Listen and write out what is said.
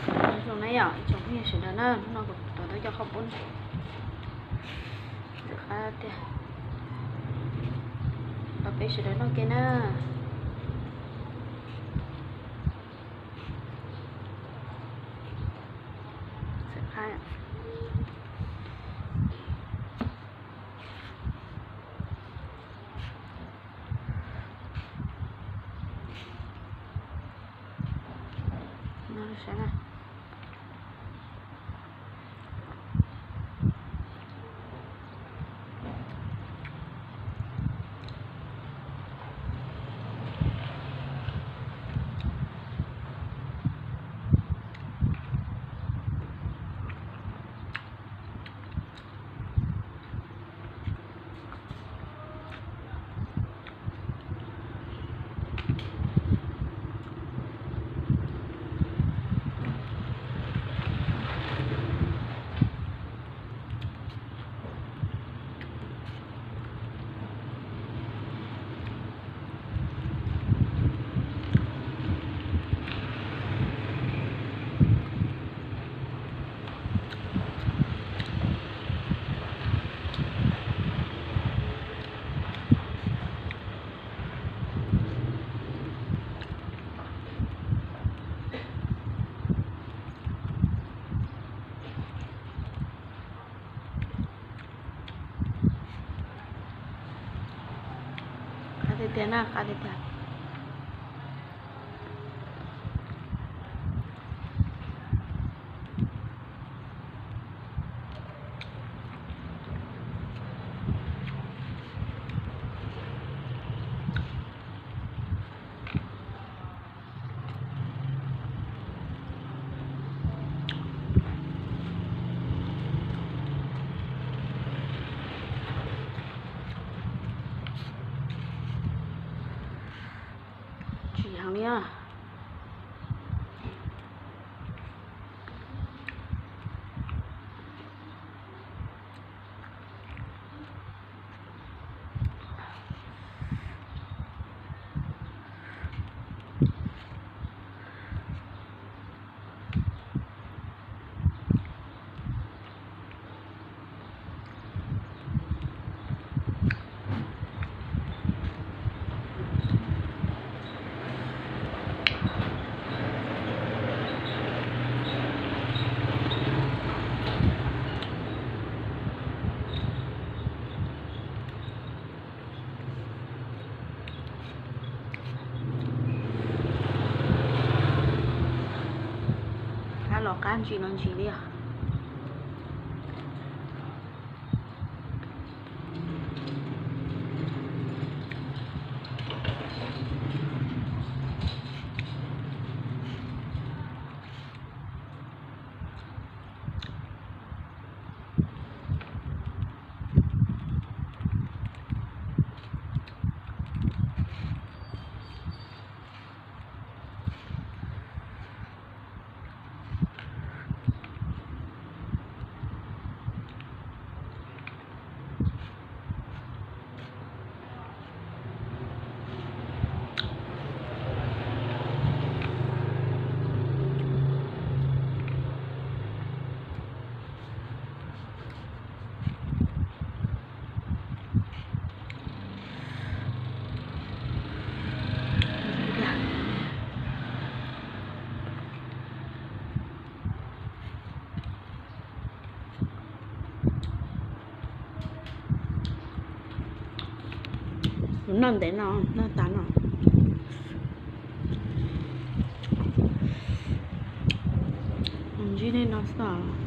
Zoo na yom, ib tsoom phooj ywg sawv daws na, hnub no kuv rov tuaj coj qhov pub ntxim qab tiag, los peb sawv daws noj ke na. Qab tiag tiag na, qab tiag tiag. Tsis heev li. Qab los qab, ntsim los ntsim li os. Noj ntev no, noj tas no. Ntsib nej no xwb.